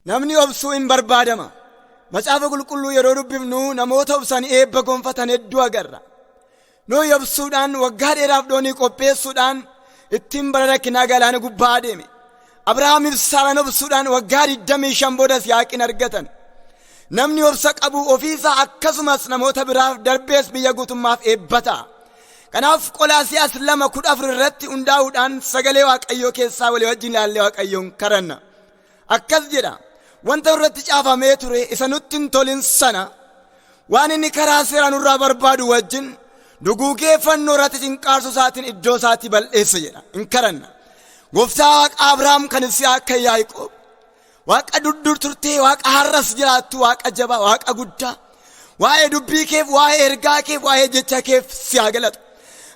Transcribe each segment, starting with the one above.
Namni obsuu hin barbaadama. Macaafa qulqulluu yeroo dubbifnu namoota obsan eebba gonfatan hedduu agarra. Nohi obsuudhaan waggaa dheeraaf doonii qopheessuudhaan ittiin bara rakkinaa galaana gubbaa adeeme. Abrahaamiif Saaraan obsuudhaan waggaa 25 boodas Yishaaqin argatan. Namni obsa qabu ofiisaa akkasumas namoota biraaf darbees biyya guutummaaf eebba ta'a. Kanaaf Qolaasiyaas 2:14 irratti hundaa'uudhaan sagalee Waaqayyoo keessaa walii wajjin ilaallee Waaqayyoon kadhanna. Akkas jedha, wanta irratti caafamee ture isa nutti hin tolin sana waan inni karaa seeraa nurraa barbaadu wajjin duguugee fannoo irratti cinqaarsuu isaatiin iddoo isaatii bal'eesse jedha. Hin kadhanna. Gooftaa Waaqa Abrahaam kan Yisihaaq kan Yaaqoob, Waaqa durdur turtee, Waaqa har'as jiraattu, Waaqa jabaa, Waaqa guddaa, waa'ee dubbii keef, waa'ee ergaa keef, waa'ee jecha keef si haa galatu.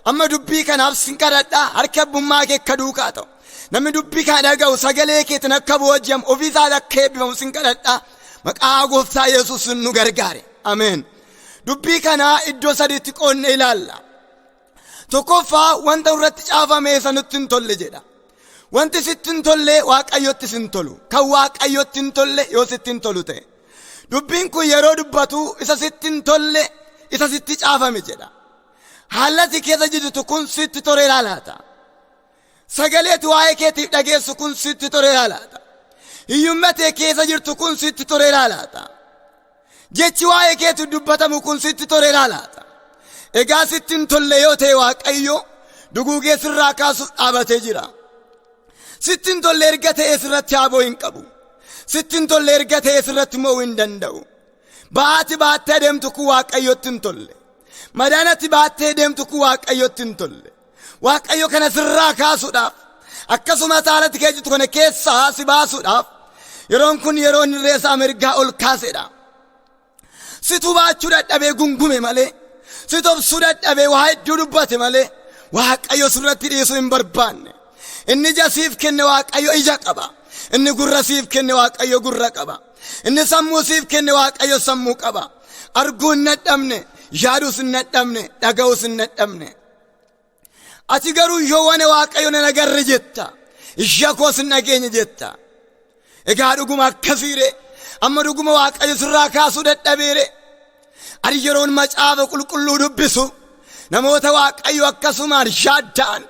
Amma dubbii kanaaf sin kadhadhaa, harka abbummaa kee akka duukaa ta'u. Namni dubbii kana dhaga'u sagalee keetiin akka booji'amu, ofiisaa akka eebbifamu sin kadhadhaa. Maqaa Gooftaa Yesuus nu gargaare. Ameen. Dubbii kanaa iddoo sadiitti qoodne ilaalla. Tokkoffaa, wanta irratti caafame isa nutti hin tolle jedha. Wanti sitti hin tolle Waaqayyotti sin tolu. Kan Waaqayyotti hin tolle yoo sitti hin tolu ta'e. Dubbiin kun yeroo dubbatu isa sitti hin tolle isa sitti caafame jedha. Haalli keessa jirtu kun sitti toleeraa laata? Sagaleetu waa'ee keetiif dhageessu kun sitti toleeraa laata? Hiyyummatee keessa jirtu kun sitti toleeraa laata? Jechi waa'ee keetiif dubbatamu kun sitti toleeraa laata? Egaa sitti hin tolle yoo ta'e Waaqayyo duguugee sirraa kaasuuf dhaabatee jira. Sitti hin tolle erga ta'e sirratti aboo hin qabu. Sitti hin tolle erga ta'e sirratti mo'uu hin danda'u. Baati baattee adeemtu kun Waaqayyotti hin tolle. Madaanatti baattee deemtu kun Waaqayyotti hin tolle. Waaqayyo kana sirraa kaasuudhaaf, akkasumas haalatti kee jirtu kana keessaa si baasuudhaaf, yeroon kun yeroo inni irree isaa mirgaa ol kaasedha. Situ baachuu dadhabee gungume malee, si obsuu dadhabee waa hedduu dubbate malee, Waaqayyo sirratti dhiisuu hin barbaanne. Inni ija siif kenne Waaqayyo ija qaba. Inni gurra siif kenne Waaqayyo gurra qaba. Inni sammuu siif kenne Waaqayyo sammuu qaba. Arguu hin dadhabne, yaaduus hin dadhabne, dhaga'uus hin dadhabne. Ati garuu yoo wane Waaqayyo nan agarre jetta, ija koos hin dhageenye jetta. Egaa dhuguma akkasiire? Amma dhuguma Waaqayyo sirraa kaasuu dadhabeere? Ani yeroon macaafa qulqulluu dubbisu namoota Waaqayyo akkasumaan yaadda'an,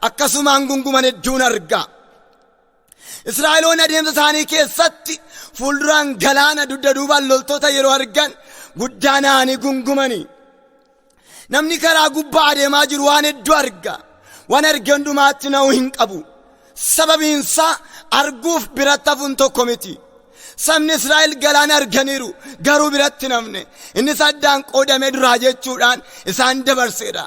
akkasumaan gunguman hedduun arga. Israa'eloonni adeemsa isaanii keessatti fuulduraan galaana, dugda duubaan loltoota yeroo argan guddaa na'anii gungumanii. Namni karaa gubbaa adeemaa jiru waan hedduu arga. Waan arge hundumaatti na'uu hin qabu. Sababiinsaa arguuf biratti hafuun tokko miti. Sabni Israa'el galaana arganiiru, garuu biratti namne. Innis addaan qoodamee duraa jechuudhaan isaan dabarseedha.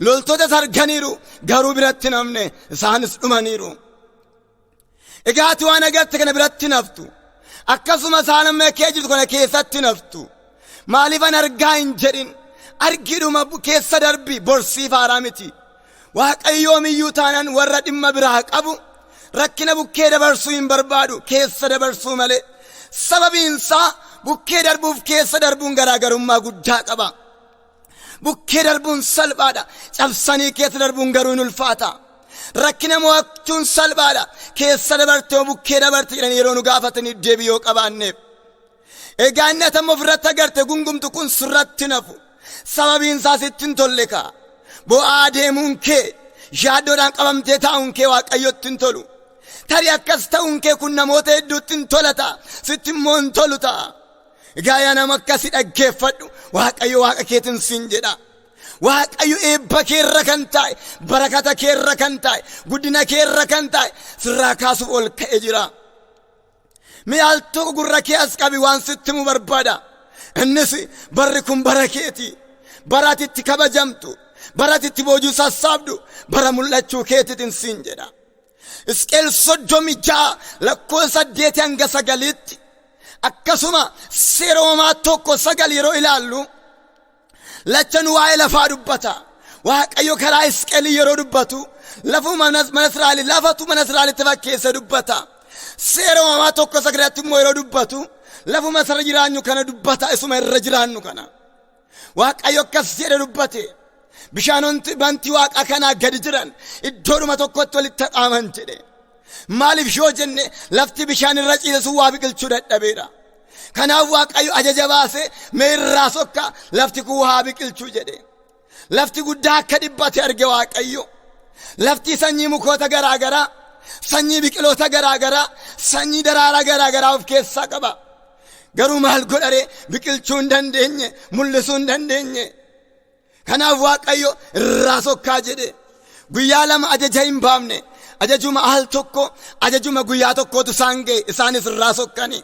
Loltootas arganiiru, garuu biratti namne, isaanis dhumaniiru. Egaa ati waan agarte kana biratti naftu. Akkasumas haala amma kee jirtu kana keessatti naftu. Maaliifan argaa hin jedhin. Argidhuma keessa darbi, borsiif haaraa miti. Waaqayyo yoomiyyuu taanaan warra dhimma biraa qabu rakkina bukkee dabarsuu hin barbaadu, keessa dabarsuu malee. Sababiinsaa bukkee darbuuf keessa darbuun garaagarummaa guddaa qaba. Bukkee darbuun salphaadha. Cabsanii keessa darbuun garuu hin ulfaata. Rakkina mo'achuun salphaadha. Keessa dabartee bukkee dabarte jedhanii yeroo nu gaafatanii deebii yoo qabaanneef. Egaa inni atamma ofirratti agarte gungumtu kun sirratti nafu. Sababiin isaa sitti hin tolle kaa. Bo'aa deemuun kee, yaaddoodhaan qabamtee taa'uun kee Waaqayyotti hin tolu. Tarii akkas ta'uun kee kun namoota hedduutti hin tola ta'a. Sitti immoo hin tolu ta'a. Egaa yaa nama akkasii dhaggeeffadhu, Waaqayyo Waaqa keetiin siin jedha. Waaqayyo eebba keerra kan taa'e, barakata keerra kan taa'e, guddina keerra kan taa'e sirraa kaasuuf ol ka'e jira. Mee al tokko gurra kee as qabi, waan sitti himu barbaada. Innis barri kun bara keeti. Bara ati itti kabajamtu, bara ati itti boojuu sassaabdu, bara mul'achuu keetiitiin siin jedha. Hisqeel 36 lakkoofsa 8 hanga 9tti, akkasuma Seera Uumamaa 1:9 yeroo ilaallu, lachan waa'ee lafaa dubbata. Waaqayyo karaa Hisqeelii yeroo dubbatu lafuma mana Israa'el, lafatu mana Israa'elitti fakkeessa dubbata. Seera Uumamaa 1:9tti immoo yeroo dubbatu lafuma isarra jiraannu kana dubbata, isuma irra jiraannu kana. Waaqayyo akkas jedhe dubbate. Bishaanonni bantii waaqa kanaa gadi jiran iddoodhuma tokkotti walitti dhaaman jedhe. Maaliif yoo jenne lafti bishaan irra ciise sun waa biqilchuu dadhabeera. Kanaaf Waaqayyo ajaja baase, mee irraa sokka, lafti kun waa biqilchuu jedhe. Lafti guddaa akka dhibbate arge Waaqayyo. Lafti sanyii mukoota garaagaraa, sanyii biqiloota garaagaraa, sanyii daraaraa garaagaraa of keessaa qaba. Garuu maal godhare? Biqilchuu hin dandeenye, mul'isuu hin dandeenye. Kanaaf Waaqayyo irraa sokkaa jedhe. Guyyaa 2 ajaja hin baafne. Ajajuma al tokko, ajajuma guyyaa tokkootu isaan ga'e, isaanis irraa sokkani.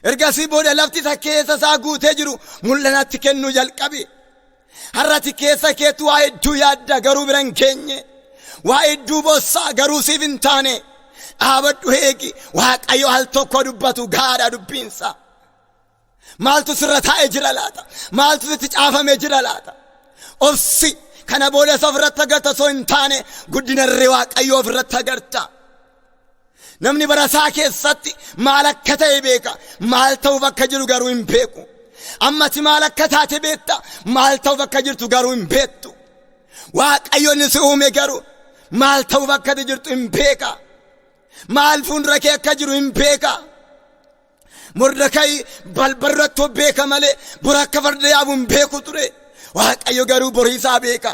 Ergasii booda lafti isa keessa isaa guutee jiru mul'anatti kennuu jalqabe. Har'ati keessa keetti waa hedduu yaadda, garuu bira hin geenye. Waa hedduu boossaa, garuu siif hin taane. Dhaabadhu, eegi. Waaqayyo al tokko dubbatu gaadha dubbiinsa. Maaltu sirra taa'ee jira laata? Maaltu sitti caafamee jira laata? Obsi. Kana booda isa ofirratti agarta osoo hin taane, guddina irree Waaqayyoo ofirratti agarta. Namni bara isaa keessatti maal akka ta'e beeka. Maal ta'uuf akka jiru garuu hin beeku. Ammati maal akka taate beekta. Maal ta'uuf akka jirtu garuu hin beektu. Waaqayyo inni si uume garuu maal ta'uuf akka jirtu hin beeka. Maal fuuldura kee akka jiru hin beeka. Mordekayi balbalirratti of beeka malee bor akka farda yaabu hin beeku ture. Waaqayyo garuu borii isaa beeka.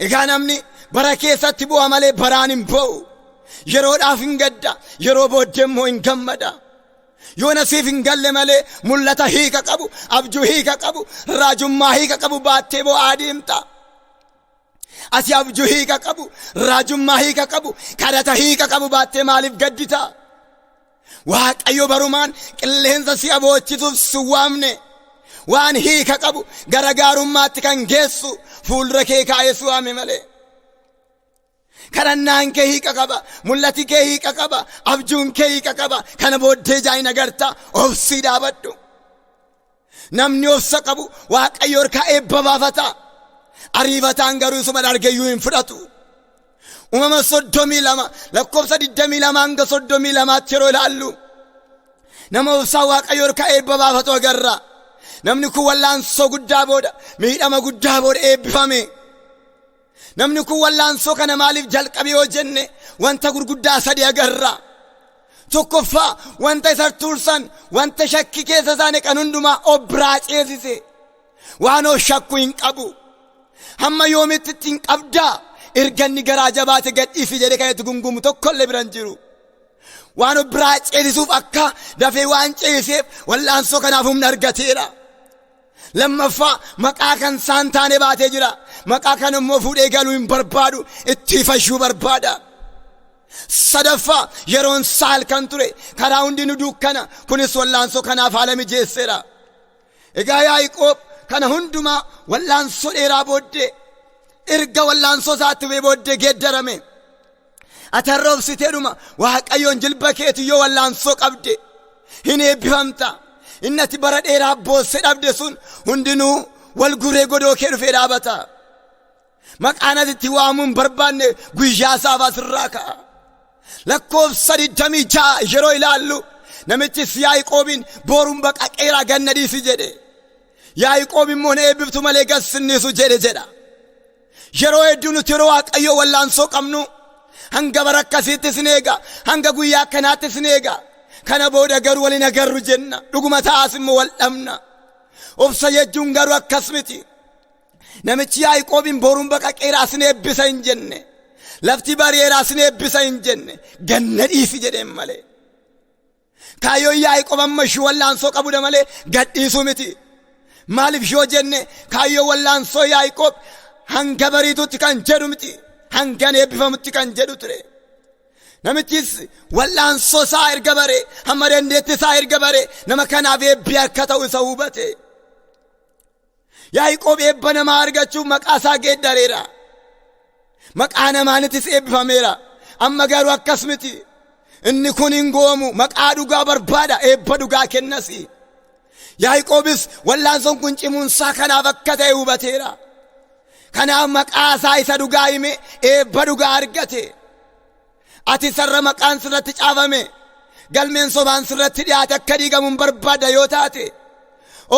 Egaa namni bara keessatti bu'a malee baraan hin bo'u. Yeroodhaaf hin gadda, yeroo booddee immoo hin gammada. Yoo nasiif hin galle malee mul'ata hiika qabu, abjuu hiika qabu, raajummaa hiika qabu baattee bo'aa deemta. Ati abjuu hiika qabu, raajummaa hiika qabu, kadhata hiika qabu baattee maaliif gaddita? Waaqayyo barumaan qilleensa si abochisuuf si waamne. Waan hiika qabu gara gaarummaatti kan geessu fuuldura kee kaa'ee si waame malee. Kadhannaan kee hiika qaba, mul'ati kee hiika qaba, abjuun kee hiika qaba. Kana booddee jaayin agarta, obsii dhaabadhu. Namni obsa qabu Waaqayyo harkaa eebba baafata. Ariifataan garuu isuma argeyyuu hin fudhatu. Uumama 32 lakkoofsa 22 hanga 32tti yeroo ilaallu, nama obsaa Waaqayyo harkaa eebba baafatu agarra. Namni kun wallaansoo guddaa booda, miidhama guddaa booda eebbifame. Namni kun wallaansoo kana maaliif jalqabe yoo jenne, wanta gurguddaa sadi agarra. Tokkoffaa, wanta isa tursan, wanta shakkii keessa isaa naqan hundumaa of biraa ceesise. Waan of shakku hin qabu. Hamma yoomitti ittiin qabdaa? Erga inni garaa jabaate gadhiisi jedhee kan itti gungumu tokkollee bira hin jiru. Waan of biraa ceesisuuf akka dafee waan ceesiseef, wallaansoo kanaaf humna argateera. Lammaffaa, maqaa kan isaan taane baatee jira. Maqaa kan immoo fuudhee galuu hin barbaadu, itti fashuu barbaada. Sadaffaa, yeroon saal kan ture karaa hundinuu dukkana. Kunis wallaansoo kanaaf haala mijeesseera. Egaa Yaaqoob kana hundumaa wallaansoo dheeraa booddee, erga wallaansoo isaatti ba'ee booddee geeddarame. Ati har'a obsiteedhuma Waaqayyoon jilba keetu yoo wallaansoo qabde, hin eebbifamta. Inni ati bara dheeraa boosse dhabde sun hundinuu wal guree godoo kee dhufee dhaabata. Maqaan ati itti waamuu hin barbaanne guyyaa isaaf asirraa ka'a. Lakkoofsa 26 yeroo ilaallu, namichis Yaaqoobiin, "Boruun baqaqeeraa, ganna dhiisi" jedhe. Yaaqoob immoo, "Na eebbiftu malee gassinniisu" jedhe jedha. Yeroo hedduu nuti yeroo Waaqayyoo wallaansoo qabnu, hanga bara akkasiitti sin eega, hanga guyyaa akkanaatti sin eega. Kana booda garuu waliin agarru jenna. Dhuguma ta'as immoo wal dhabna. Obsa jechuun garuu akkas miti. Namichi Yaaqoobiin boruun baqaqeeraa sin eebbisa hin jenne. Lafti bari'eeraa sin eebbisa hin jenne. Ganna dhiisi jedheen malee. Kaayyoon Yaaqoob amma ishuu wallaansoo qabudha malee gadhiisuu miti. Maaliif yoo jenne, kaayyoon wallaansoo Yaaqoob hanga bariitutti kan jedhu miti. Hangan eebbifamutti kan jedhu ture. Namichis wallaansoo isaa erga bare, hamma dandeetti isaa erga bare, nama kanaaf eebbi akka ta'u isa hubate. Yaaqoob eebba namaa argachuuf maqaa isaa geeddareera. Maqaa namaanittis eebbifameera. Amma garuu akkas miti. Inni kun hin goomu, maqaa dhugaa barbaada, eebba dhugaa kennasi. Yaaqoobis wallaansoon kun cimuunsaa kanaaf akka ta'e hubateera. Kanaaf maqaa isaa isa dhugaa hime, eebba dhugaa argate. Ati sarara maqaan sirratti caafame, galmeen sobaan sirratti dhiyaate akka diigamu hin barbaada yoo taate,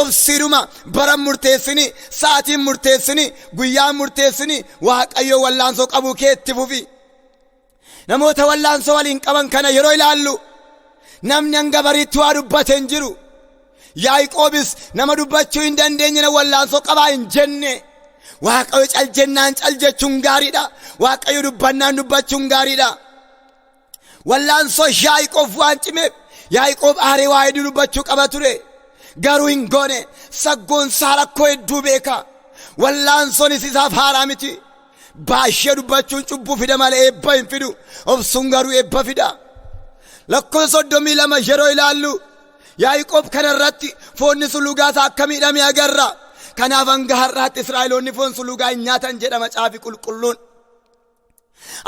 obsiidhuma bara murteessini, sa'aatiin murteessini, guyyaan murteessini, Waaqayyo wallaansoo qabuu kee itti fufi. Namoota wallaansoo waliin qaban kana yeroo ilaallu namni hanga bariitti waa dubbate hin jiru. Yaaqoobis nama dubbachuu hin dandeenye na wallaansoo qabaa hin jenne. Waaqayyo cal jennaan cal jechuun gaariidha. Waaqayyo dubbannaan dubbachuun gaariidha. Wallaansoo Yaaqoob waan cimeef Yaaqoob aaree waa hedduu dubbachuu qaba ture. Garuu hin goone. Saggoon isaa rakkoo hedduu beeka. Wallaansoonis isaaf haaraa miti. Baay'ee dubbachuun cubbuu fida malee eebba hin fidu. Obsuun garuu eebba fida. Lakkoofsa 32 yeroo ilaallu Yaaqoob kanarratti foonni sulugaa isaa akka miidhame agarra. Kanaaf hanga har'aatti Israa'eloonni foon sulugaa hin nyaatan jedha macaafi qulqulluun.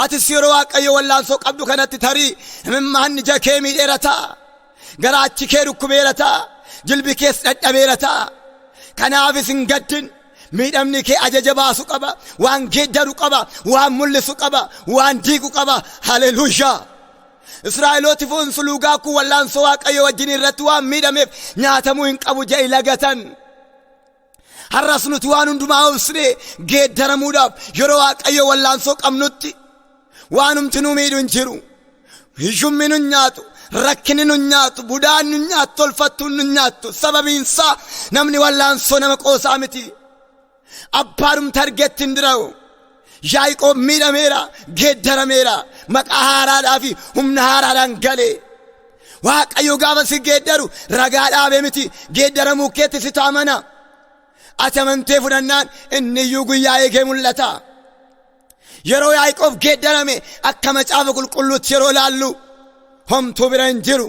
Atis yeroo Waaqayyo wallaansoo qabdu kanatti tarii imimmaan ija kee miidheera ta'a. Garaachi kee dhukkubeera ta'a. Jilbi kees dadhabeera ta'a. Kanaafis hin gaddin. Miidhamni kee ajaja baasu qaba. Waan geeddaru qaba. Waan mul'isu qaba. Waan diigu qaba. Haleluuyaa. Israa'elooti foon sulugaa kun wallaansoo Waaqayyo wajjin irratti waan miidhameef nyaatamuu hin qabu jedhanii lagatan. Har'as nuti waan hundumaa obsnee geeddaramuudhaaf yeroo Waaqayyo wallaansoo qabnutti waanumti nu miidhu hin jiru. Hiyyummi nu nyaatu, rakkinni nu nyaatu, budaan nu nyaatu, tolfattuun nu nyaattu. Sababiinsaa namni wallaansoo nama qoosaa miti. Abbaadhumti argetti hin dira'u. Yaaqoob miidhameera, geeddarameera, maqaa haaraadhaa fi humna haaraadhaan gale. Waaqayyo gaafa si geeddaru ragaa dhaabee miti, geeddaramuu keetti si taamana. Ati amantee fudhannaan inni iyyuu guyyaa eegee mul'ata. Yeroo Yaaqoob geeddarame akka macaafa qulqulluutti yeroo ilaallu homtuu bira hin jiru.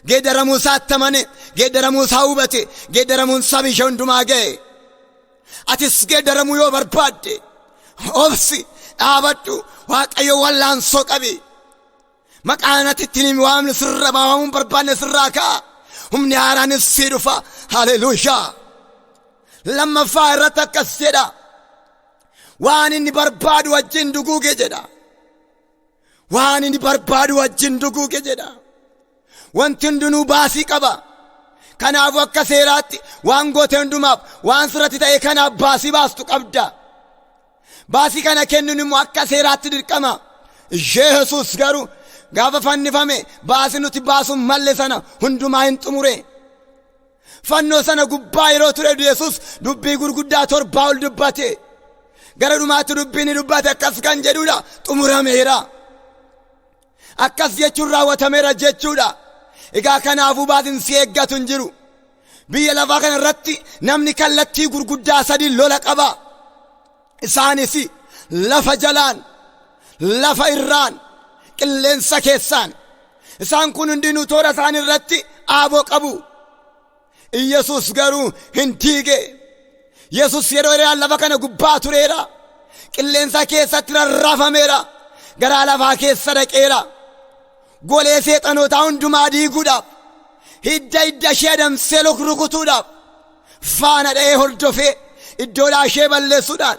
Geeddaramuu isaatti amane, geeddaramuu isaa hubate, geeddaramuun isaa biyya hundumaa ga'e. Atis geeddaramuu yoo barbaadde obsi, dhaabadhu, Waaqayyo wallaansoo qabi. Maqaan ati ittiin waamnu sirra waamamuun barbaanne sirraa ka'a. Humni haaraanis sii dhufa. Haleluuyaa. Lammaffaa irratti akkas jedha. Waan inni barbaadu wajjin duguuge jedha. Waan inni barbaadu wajjin duguuge jedha. Wanti hundinuu baasii qaba. Kanaafuu akka seeraatti waan goote hundumaaf waan sirratti ta'e kanaaf baasii baastu qabda. Baasii kana kennuun immoo akka seeraatti dirqama. Yesuus garuu gaafa fannifame baasii nuti baasuun malle sana hundumaa hin xumure. Fannoo sana gubbaa yeroo ture Yesuus dubbii gurguddaa 7 ol dubbate. Gara dhumaatti dubbii ni dubbate akkas kan jedhudha, xumurameera. Akkas jechuun raawwatameera jechuudha. Egaa kanaafuu baasiin si eeggatu hin jiru. Biyya lafaa kana irratti namni kallattii gurguddaa 3 lola qaba. Isaanis lafa jalaan, lafa irraan, qilleensa keessaan. Isaan kun hundinuu toora isaan irratti aaboo qabu. Yesuus garuu hin diige. Yesuus yeroo dheeraa lafa kana gubbaa tureera. Qilleensa keessatti rarraafameera. Garaa lafaa keessa dhaqeera. Golee seexanootaa hundumaa diiguudhaaf, hidda hidda ishee adamsee rukutuudhaaf, faana dha'ee hordofee iddoodhaa ishee balleessuudhaan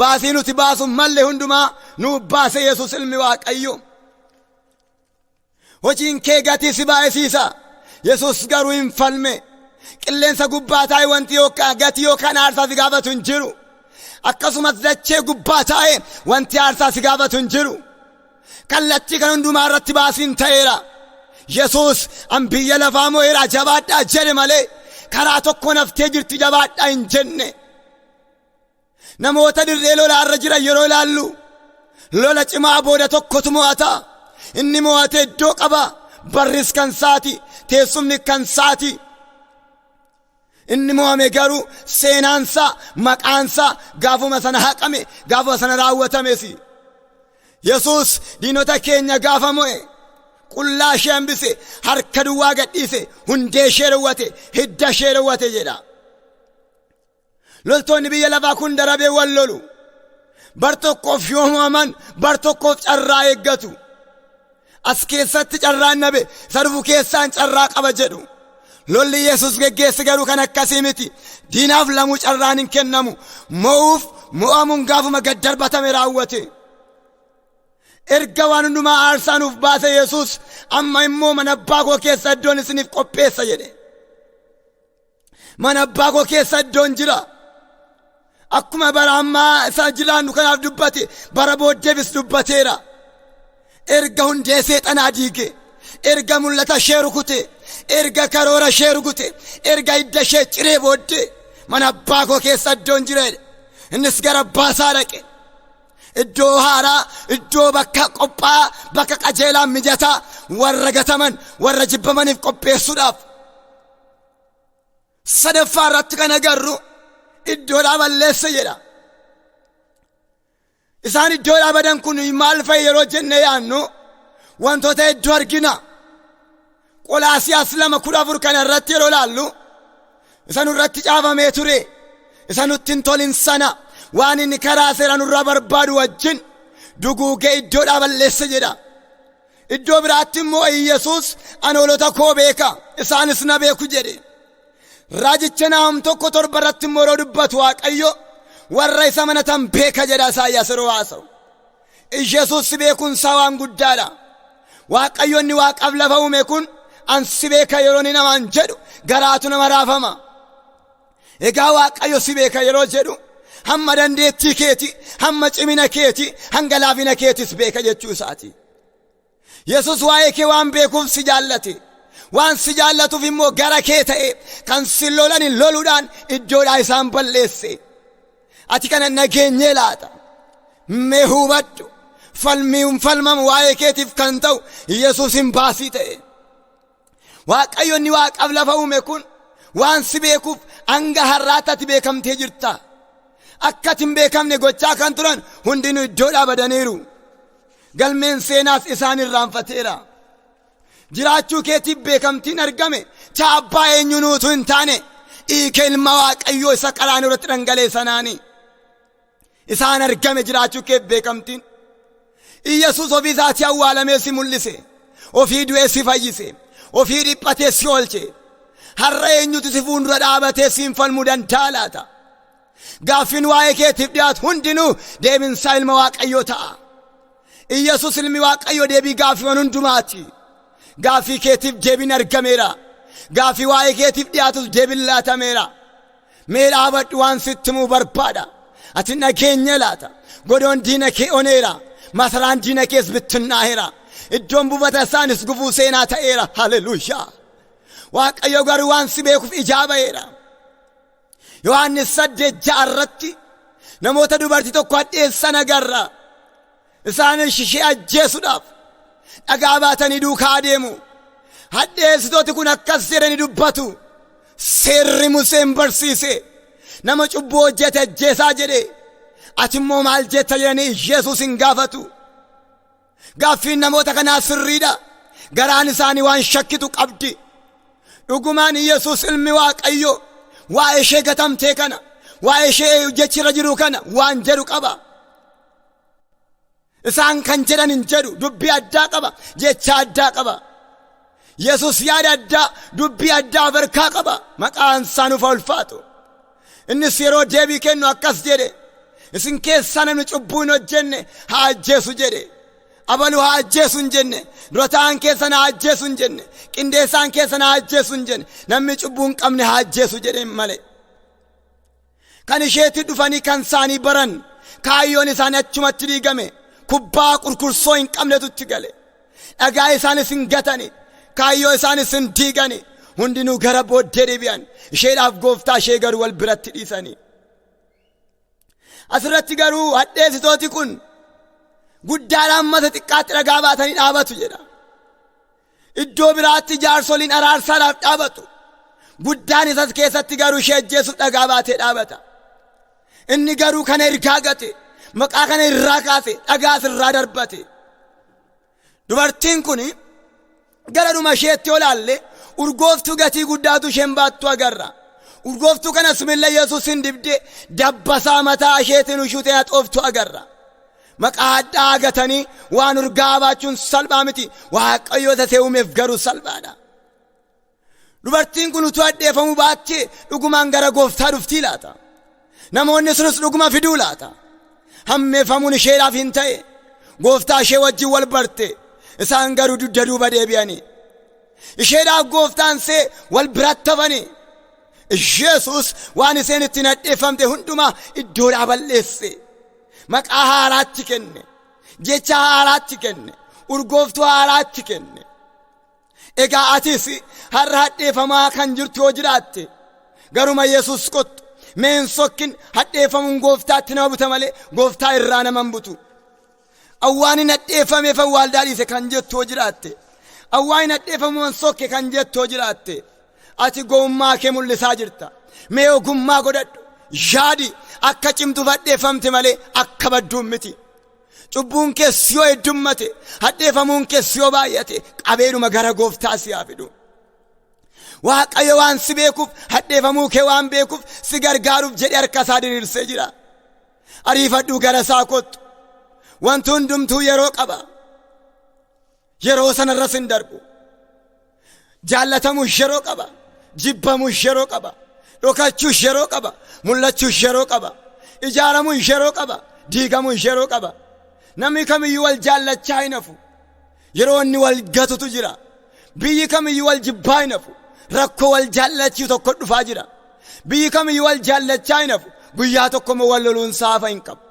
baasii nuti baasu malle hundumaa nuuf baase Yesuus ilmi Waaqayyo. Hojiin kee gatii si baay'isiisa. Yesuus garuu hin falme. Qilleensa gubbaa taa'e wanti yookaan gatii yookaan aarsaa si gaafatu hin jiru. Akkasumas dachee gubbaa taa'e wanti aarsaa si gaafatu hin jiru. Kallattii kan hundumaa irratti baasiin ta'eera. Yesuus an biyya lafaa mo'eera jabaadhaa jedhe malee karaa tokko naftee jirti jabaadhaa hin jenne. Namoota dirree lolaa irra jiran yeroo ilaallu lola cimaa booda tokkotu mo'ata. Inni mo'ate iddoo qaba. Barris kan saati, teessumni kan saati. Inni mo'ame garuu seenaansaa, maqaansaa gaafuma sana haqame, gaafuma sana raawwatames. Yesuus diinota keenya gaafa mo'e qullaa ishee hambise, harka duwwaa gadhiise, hundee ishee dhowwate, hidda ishee dhowwate jedha. Loltoonni biyya lafaa kun darabee wal lolu. Bar tokkoof yoo mo'aman bar tokkoof carraa eeggatu. As keessatti carraan nabe isa dhufu keessaan carraa qaba jedhu. Lolli Yesuus geggeesse garuu kan akkasii miti. Diinaaf lamuu carraan hin kennamu. Mo'uuf mo'amuun gaafuma gad darbatame raawwate. Erga waan hundumaa aarsaa nuuf baase Yesuus amma immoo mana abbaa koo keessa iddoon isiniif qopheessa jedhe. Mana abbaa koo keessa iddoon jira. Akkuma bara ammaa isa jiraannu kanaaf dubbate bara booddeefis dubbateera. Erga hundee seexanaa diige, erga mul'ata ishee rukute, erga karoora ishee rukute, erga hidda ishee ciree booddee mana abbaa koo keessa iddoon jira jedhe. Innis gara abbaa isaa dhaqe. Iddoo haaraa, iddoo bakka qophaa'aa, bakka qajeelaa mijataa warra gataman, warra jibbamaniif qopheessuudhaaf. Sadaffaa irratti kan agarru iddoodhaa balleesse jedha. Isaan iddoodhaa badan kun maal fa'i yeroo jennee yaannu wantoota hedduu argina. Qolaasiyaas 2:14 kana irratti yeroo ilaallu isa nurratti caafamee ture, isa nutti hin tolin sana waan inni karaa seera nurraa barbaadu wajjin duguugee iddoodhaa balleesse jedha. Iddoo biraatti immoo Iyyasuus ani hoolota koo beeka, isaanis na beeku jedhe. Raajicha Naahum 1:7 irratti immoo yeroo dubbatu Waaqayyo warra isa amanatan beeka jedha Isaayyaas yeroo haasa'u. Iyyasuus si beekuun isaa waan guddaadha. Waaqayyo inni waaqaaf lafa uume kun an si beeka yeroo inni namaan jedhu garaatu nama raafama. Egaa Waaqayyo si beeka yeroo jedhu hamma dandeettii keeti, hamma cimina keeti, hanga laafina keetis beeka jechuu isaati. Yesus waa'ee kee waan beekuuf si jaallate. Waan si jaallatuuf immoo gara kee ta'e kan si lolani loluudhaan iddoodhaa isaan balleesse. Ati kana nageenyee laata? Mee hubadhu. Falmiin falmamu waa'ee keetiif kan ta'u Yesus hin baasii ta'e. Waaqayyo inni waaqaaf lafa uume kun waan si beekuuf hanga har'aatti ati beekamtee jirta. Akka ati hin beekamne gochaa kan turan hundinuu iddoodhaa badaniiru. Galmeen seenaas isaan irraanfateera. Jiraachuu keetiif beekamtiin argame chaappaa eenyunuutu hin taane dhiiga ilma Waaqayyoo isa qaraanioo irratti dhangala'e sanaani. Isaan argame jiraachuu keef beekamtiin. Iyyasuus ofii isaatii awwaalamee si mul'ise. Ofii du'ee si fayyise. Ofii dhiphatee si oolche. Har'a eenyutu si fuuldura dhaabatee siin falmuu danda'a laata? Gaaffiin waa'ee keetiif dhiyaatu hundinuu deebinsaa ilma Waaqayyoo ta'a. Iyyasuus ilmi Waaqayyoo deebii gaaffiiwwan hundumaati. Gaaffii keetiif deebiin argameera. Gaaffii waa'ee keetiif dhiyaatus deebiin laatameera. Mee dhaabadhu waan sitti himuu barbaada. Ati nageenya laata. Godoon diina kee oneera. Masaraan diina kees bittinnaa'eera. Iddoon buufata isaanis gufuu seenaa ta'eera. Haleluuyaa. Waaqayyo garuu waan si beekuuf ijaa ba'eera. Yohaannis 8:6 irratti namoota dubartii tokko hadheessan agarra. Isaanis ishee ajjeesuudhaaf dhagaa baatanii duukaa adeemu. Hadheessitooti kun akkas jedhanii dubbatu. Seerri Museen barsiise nama cubbuu hojjete ajjeesaa jedhe. Ati immoo maal jetta jedhanii Yesuus hin gaafatu. Gaaffiin namoota kanaa sirriidha. Garaan isaanii waan shakkitu qabdi. Dhugumaan Yesuus ilmi Waaqayyoo waa'ee ishee gatamtee kana, waa'ee ishee jechirra jiru kana waan jedhu qaba. Isaan kan jedhan hin jedhu, dubbii addaa qaba, jecha addaa qaba. Yesuus yaada addaa, dubbii addaa of harkaa qaba. Maqaan isaa nuuf haa ulfaatu. Innis yeroo deebii kennu akkas jedhe. Isin keessaa namni cubbuu hin hojjenne haa ajjeesu jedhe. Abalu haa ajjeesu hin jenne. Dura ta'aan keessan haa ajjeesu hin jenne. Qindeessaan keessan haa ajjeesu hin jenne. Namni cubbuu hin qabne haa ajjeesu jedheen malee. Kan isheetti dhufanii kan isaanii baran kaayyoon isaanii achumatti diigame. Kubbaa qurqursoo hin qabnetu itti gale. Dhagaa isaanis hin gatani. Kaayyoo isaanis hin diigani. Hundinuu gara booddee deebi'an. Isheedhaaf gooftaa ishee garuu wal biratti dhiisanii. Asirratti garuu hadheessitooti kun guddaadhaan mata xiqqaatti dhagaa baatanii dhaabatu jedha. Iddoo biraatti jaarsoliin araarsaadhaaf dhaabatu. Guddaan isas keessatti garuu ishee ajjeesuuf dhagaa baatee dhaabata. Inni garuu kana ergaa gate, maqaa kana irraa kaase, dhagaas irraa darbate. Dubartiin kun gara dhuma isheetti yoo ilaalle urgooftuu gatii guddaatu isheen baattu agarra. Urgooftuu kanas miilla Yesuus hin dibde dabbasaa mataa isheetiin ushuutee haxooftu agarra. Maqaa hadhaa'aa gatanii waan urgaa'aa baachuun salphaa miti. Waaqayyo isa see uumeef garuu salphaadha. Dubartiin kun utuu hadheeffamuu baattee dhugumaan gara gooftaa dhuftii laata? Namoonni sunis dhuguma fiduu laata? Hammeeffamuun isheedhaaf hin ta'e. Gooftaa ishee wajjin wal barte. Isaan garuu dugda duuba deebi'anii. Isheedhaaf gooftaan see wal biratti hafanii. Yesuus waan isheen ittiin hadheeffamte hundumaa iddoodhaa balleesse. Maqaa haaraatti kenne. Jecha haaraatti kenne. Urgooftuu haaraatti kenne. Egaa atis har'a hadheeffamaa kan jirtu yoo jiraatte garuma Yesus kottu. Mee hin sokkin, hadheeffamuun gooftaatti nama buta malee gooftaa irraa nama hin butu. Awwaan hin hadheeffameef waaldaa dhiise kan jettu yoo jiraatte, awwaan hin hadheeffamuun sokke kan jettu yoo jiraatte, ati gowwummaa kee mul'isaa jirta. Mee ogummaa godhadhu, yaadi, akka cimtuuf hadheeffamte malee akka badduun miti. Cubbuun kees yoo heddummate, hadheeffamuun kees yoo baay'ate, qabeedhuma gara gooftaa si haa fidu. Waaqayyo waan si beekuuf, hadheeffamuu kee waan beekuuf, si gargaaruuf jedhee harka isaa diriirsee jira. Ariifadhuu gara isaa kottu. Wanti hundumtuu yeroo qaba. Yeroo sanarras hin darbu. Jaallatamuus yeroo qaba. Jibbamuus yeroo qaba. Dhokachuus yeroo qaba. Mul'achuus yeroo qaba. Ijaaramuus yeroo qaba. Diigamuus yeroo qaba. Namni kamiyyuu wal jaallachaa hin hafu. Yeroo inni wal gatutu jira. Biyyi kamiyyuu wal jibbaa hin hafu. Rakkoo wal jaallachuu tokko dhufaa jira. Biyyi kamiyyuu wal jaallachaa hin hafu. Guyyaa tokko immoo wal loluun saafa hin qabu.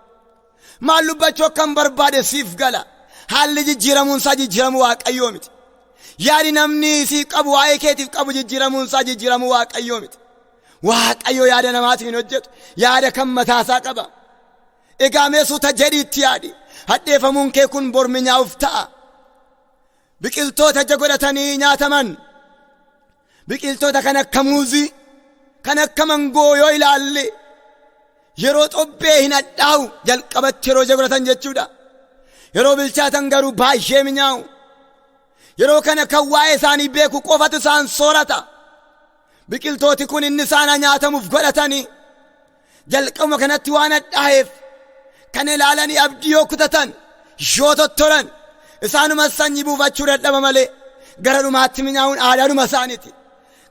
Maal dubbachuu akkan barbaade siif gala. Haalli jijjiiramuun isaa jijjiiramuu Waaqayyoo miti. Yaadi namni sii qabu waa'ee keetiif qabu jijjiiramuun isaa jijjiiramuu Waaqayyoo miti. Waaqayyo yaada namaatiin hin hojjetu. Yaada kan mataasaa qaba. Egaa mee suuta jedhiitti yaadi. Hadheeffamuun kee kun bor minyaa'uuf ta'a. Biqiltoota ija godhatanii nyaataman, biqiltoota kan akka muuzii, kan akka mangoo yoo ilaalle, yeroo xobbee hin hadhaa'u, jalqabatti yeroo ija godhatan jechuudha. Yeroo bilchaatan garuu baay'ee minyaa'u. Yeroo kana kan waa'ee isaanii beeku qofatu isaan soorata. Biqiltooti kun inni isaan nyaatamuuf godhatanii jalqabuma kanatti waan hadhaa'eef, kan ilaalanii abdii yoo kutatan, yoo tottoran, isaanuma sanyii buufachuu dadhaba malee gara dhumaatti minyaa'uun aadaadhuma isaaniiti.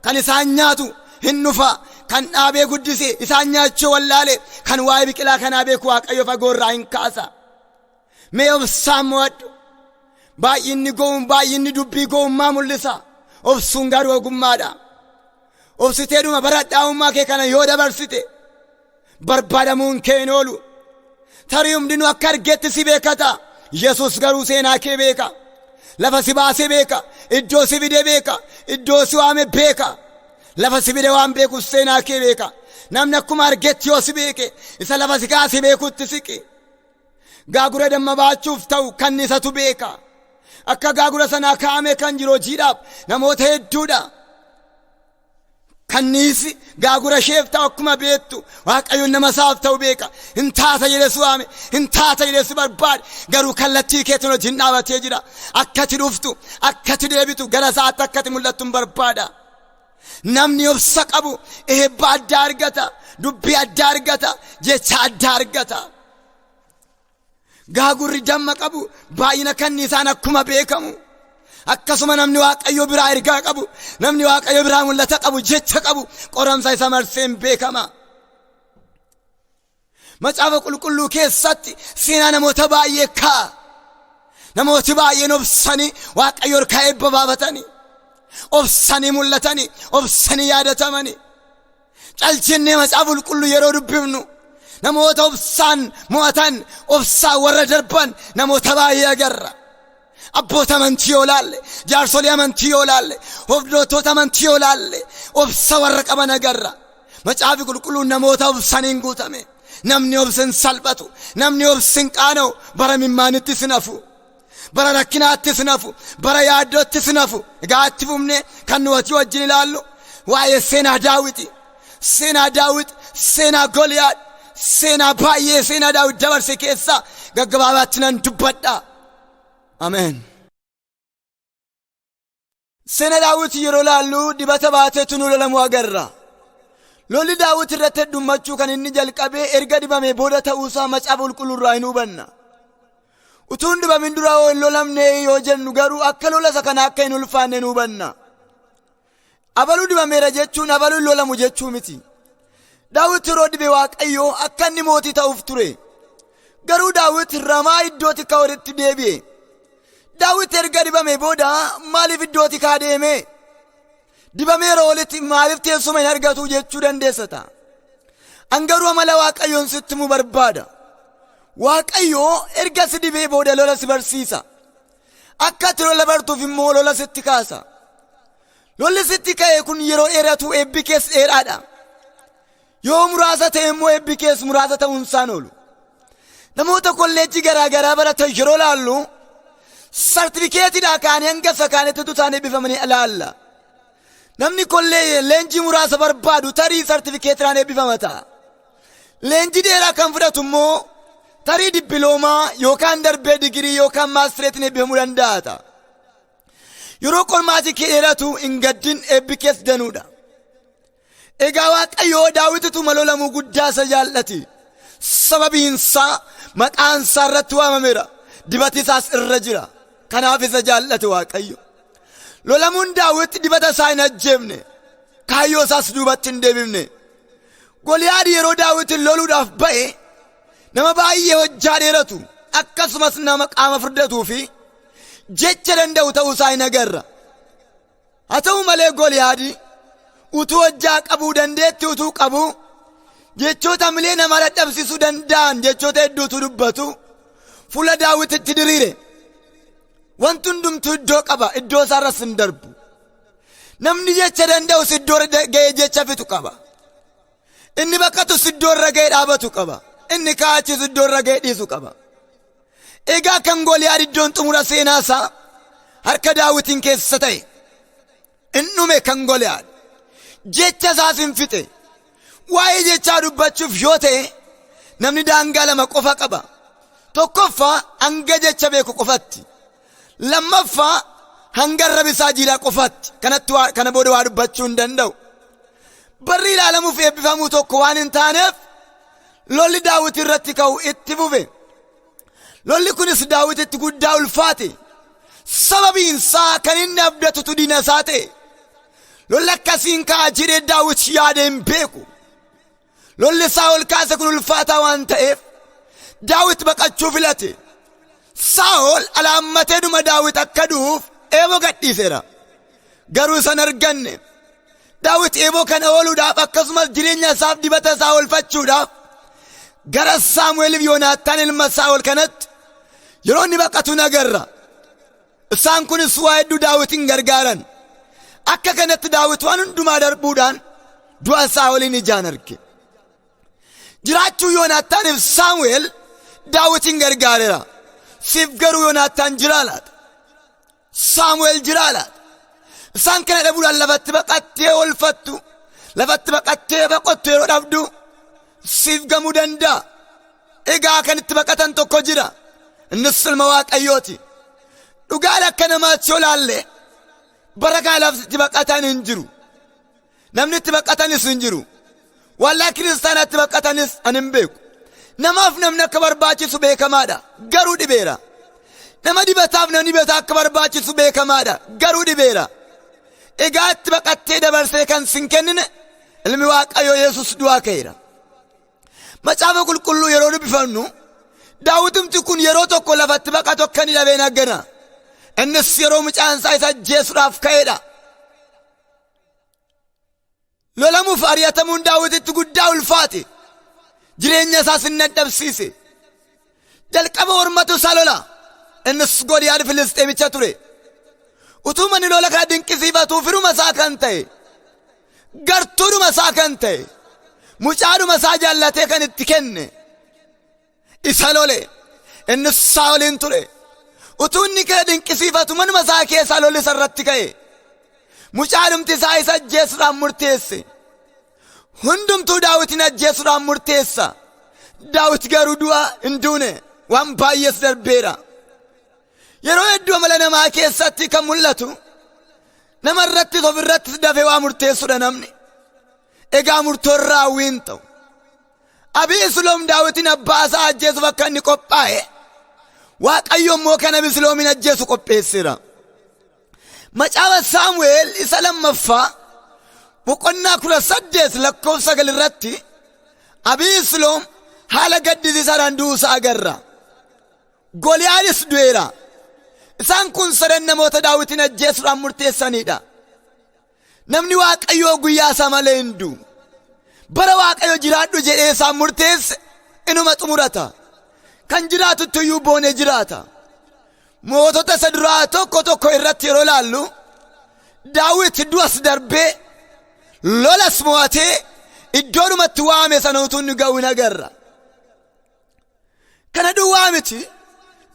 Kan isaan nyaatu hin dhufa. Kan dhaabee guddise isaan nyaachuu wallaale, kan waa'ee biqilaa kanaa beeku Waaqayyo fagoo irraa hin kaasa. Mee obsaan mo'adhu. Baay'inni dubbii gowwummaa mul'isa. Obsuun garuu ogummaadha. Obsiteedhuma bara hadhaa'ummaa kee kana yoo dabarsite, barbaadamuun kee hin oolu. Tarii hundinuu akka argetti si beekata. Yesus garuu seenaa kee beeka. Lafa si baasee beeka. Iddoo si fide beeka. Iddoo si waame beeka. Lafa si fide waan beekuuf seenaa kee beeka. Namni akkuma argetti yoo si beeke, isa lafa si kaasee beekutti siqi. Gaagura damma baachuuf ta'u kan isatu beeka. Akka gaagura sanaa kaa'ame kan jiru hojiidhaaf namoota hedduudha. Kanniisi gaagura isheef ta'u akkuma beektu, Waaqayyoon nama isaaf ta'u beeka. Hin taata jedhee si waame, hin taata jedhee si barbaade, garuu kallattii keetiin hojiin dhaabatee jira. Akkati dhuftu, akkati deebitu, gara isaatti akkati mul'attu hin barbaada. Namni obsa qabu eebba addaa argata, dubbii addaa argata, jecha addaa argata. Gaagurri damma qabu baay'ina kanniisaan akkuma beekamu, akkasuma namni Waaqayyo biraa ergaa qabu, namni Waaqayyo biraa mul'ata qabu, jecha qabu, qoramsa isa marseen beekama. Macaafa Qulqulluu keessatti seenaa namoota baay'ee kaa'a. Namooti baay'een obsanii Waaqayyo harkaa eebba baafatanii, obsanii mul'atanii, obsanii yaadatamanii. Calchinnee Macaafa Qulqulluu yeroo dubbifnu, namoota obsaan mo'atan, obsaan warra darban namoota baay'ee agarra. Abboota amantii yoo laalle, jaarsolii amantii yoo laalle, hordoftoota amantii yoo laalle, obsa warra qaban agarra. Macaafi Qulqulluun namoota obsaniin guutame. Namni obsa hin salphatu, namni obsi hin qaana'u, bara mimmaanittis hin hafu. Bara rakkinaattis hin hafu, bara yaaddoottis hin hafu. Egaa itti fufnee kan nu wajjin ilaallu waa'ee seenaa Daawiti. Seenaa Daawit, seenaa Goliyaad, seenaa baay'ee seenaa Daawit dabarse keessaa gaggabaabaatti nan dubbadha. Ameen. Seenaa Daawit yeroo laallu, dibata baateetu nu lolamu agarra. Lolli Daawit irratti heddummachuu kan inni jalqabee erga dibamee booda ta'uusaa Macaafa Qulqulluu irraa hin hubanna. Utuu hin dibamin dura yoo hin lolamne yoo jennu garuu, akka lola isa kana akka hin ulfaanne nu hubanna. Abaluu dibameera jechuun abaluu hin lolamu jechuu miti. Daawit yeroo dibe Waaqayyoo akka inni mootii ta'uuf ture. Garuu Daawit Ramaa iddoo tikaa walitti deebi'e. Daawit erga dibame booda maaliif iddoo tikaa deeme? Dibameera walitti maaliif teessuma hin argatu jechuu dandeessa ta'a. An garuu amala Waaqayyoon sitti himuu barbaada. Waaqayyo erga si dibee booda lola si barsiisa. Akka ati lola bartuuf immoo lola sitti kaasa. Lolli sitti ka'e kun yeroo dheeratu eebbi kees dheeraadha. Yoo muraasa ta'e immoo eebbi kees muraasa ta'uun isaan oolu. Namoota kolleejjii garaa garaa baratan yeroo laallu sartifikeetiidhaa kaanii hanga isa kaanitti utuu isaan eebbifamanii ilaalla. Namni kollee leenjii muraasa barbaadu tarii sartifikeetiidhaan eebbifama ta'a. Leenjii dheeraa kan fudhatu immoo tarii dippiloomaa yookaan darbee digirii yookaan maastireetiin eebbifamuu danda'a ta'a. Yeroo qormaati kee dheeratu hin gaddin, eebbi kees danuudha. Egaa Waaqayyoo Daawititu malolamuu guddaa isa jaallati. Sababiinsaa maqaan isaa irratti waamameera. Dibati isaas irra jira. Kanaaf isa jaallate Waaqayyo. Lolamuun Daawit dibata isaa hin ajjeefne. Kaayyoo isaas duubatti hin deebifne. Goliyaad yeroo Daawitin loluudhaaf ba'e nama baay'ee hojjaa dheeratu, akkasumas nama qaama furdatuu fi jecha danda'u ta'uu isaa hin agarra. Haa ta'u malee Goliyaadi utuu hojjaa qabuu, dandeetti utuu qabuu, jechoota milee nama dadhabsiisuu danda'an jechoota hedduutu dubbatu fuula Daawititti diriire. Wanti hundumtuu iddoo qaba, iddoo isaarras hin darbu. Namni jecha danda'us iddoo ga'ee jecha fitu qaba. Inni baqatus iddoo irra ga'ee dhaabatu qaba. Inni kaachisu iddoo irra ga'ee dhiisu qaba. Egaa kan Goliyaad iddoon xumura seenaa isaa harka Daawitiin keessa ta'e. In dhume kan Goliyaad. Jecha isaas hin fixe. Waa'ee jechaa dubbachuuf yoo ta'e namni daangaa lama qofa qaba. Tokkoffaa, hanga jecha beeku qofatti. Lammaffaa, hanga arraba isaa jiidhaa qofatti. Kanatti kana booda waa dubbachuu hin danda'u. Barri ilaalamuuf eebbifamuu tokko waan hin taaneef lolli Daawit irratti ka'u itti fufe. Lolli kunis Daawititti guddaa ulfaate. Sababiin isaa kan inni abdatutu diina isaa ta'e. Lolli akkasiin ka'a jedhee Daawit yaadee hin beeku. Lolli Saa'ol kaase kun ulfaataa waan ta'eef Daawit baqachuu filate. Saa'ol alaammatee dhuma Daawit akka du'uuf eeboo gadhiiseera. Garuu isan arganne. Daawit eeboo kana ooluudhaaf, akkasumas jireenya isaaf dibata isaa oolfachuudhaaf gara Saamu'eeliif Yoonaattaan ilma Saa'ol kanatti yeroo inni baqatu nagarra. Isaan kunis waa hedduu Daawitin gargaaran. Akka kanatti Daawit waan hundumaa darbuudhaan du'a Saa'oliin ijaan arge. Jiraachuu Yoonaattaaniif Saamu'eel Daawitin gargaareera. Siif garuu Yoonaattaan jiraa laata? Saamu'eel jiraa laata? Isaan kana dhabuudhaan lafatti baqattee oolfattu, lafatti baqattee boqottu yeroo dhabdu siif gamuu danda'a. Egaa kan itti baqatan tokko jira. Innis ilma Waaqayyooti. Dhugaadha, akka namaatti yoo laalle bara kana lafti itti baqatan hin jiru. Namni itti baqatanis hin jiru. Waldaa kiristaanaatti baqatanis ani hin beeku. Namaaf namni akka barbaachisu beekamaadha. Garuu dhibeera. Nama dibataaf namni dibataa akka barbaachisu beekamaadha. Garuu dhibeera. Egaa itti baqattee dabarsee kan sin kennine ilmi Waaqayyoo Yesus du'aa ka'eera. Macaafa Qulqulluu yeroo dubbifannu Daawitumti kun yeroo tokko lafatti baqatu akka inni dhabeen argana. Innis yeroo mucaan isaa isa ajjeesuudhaaf ka'edha. Lolamuuf ari'atamuun Daawititti guddaa ulfaate. Jireenya isaas hin dadhabsiise. Jalqaba ormatu isa lola. Innis Goliyaad Filisxeemicha ture. Utuu manni lola kana dinqisiifatu firuma isaa kan ta'e, gartuudhuma isaa kan ta'e, mucaadhuma isaa jaallatee kan itti kenne isa lole. Innis Saa'oliin ture. Utuu inni kana dinqisiifatu manuma isaa keessaa lolli isa irratti ka'e. Mucaadhumti isaa isa ajjeesuudhaan murteesse. Hundumtuu Daawitin ajjeesuudhaan murteessa. Daawit garuu du'a hin duune, waan baay'ees darbeera. Yeroo hedduu amala namaa keessatti kan mul'atu nama irrattis of irrattis dafee waa murteessuudha namni. Egaa murtoon raawwii hin ta'u. Abiisloom Daawitin abbaa isaa ajjeesuuf akka inni qophaa'e, Waaqayyo immoo kan Abisloomin ajjeesu qopheesseera. Macaafa Saamu'eel isa lammaffaa boqonnaa 18 lakkoofsa 9 irratti Abiisloom haala gaddisiisaadhaan du'uu isaa agarra. Goliyaadis du'eera. Isaan kun sadan namoota Daawitin ajjeesuudhaan murteessanidha. Namni Waaqayyoo guyyaa isaa malee hin du'u. Bara Waaqayyo jiraadhu jedhee isaan murteesse inuma xumurata. Kan jiraatutti iyyuu boonee jiraata. Mootota isa duraa tokko tokko irratti yeroo ilaallu, Daawit du'as darbee lolas mo'atee iddoodhumatti waame sana utuu inni ga'u hin agarra. Kana duwwaa miti,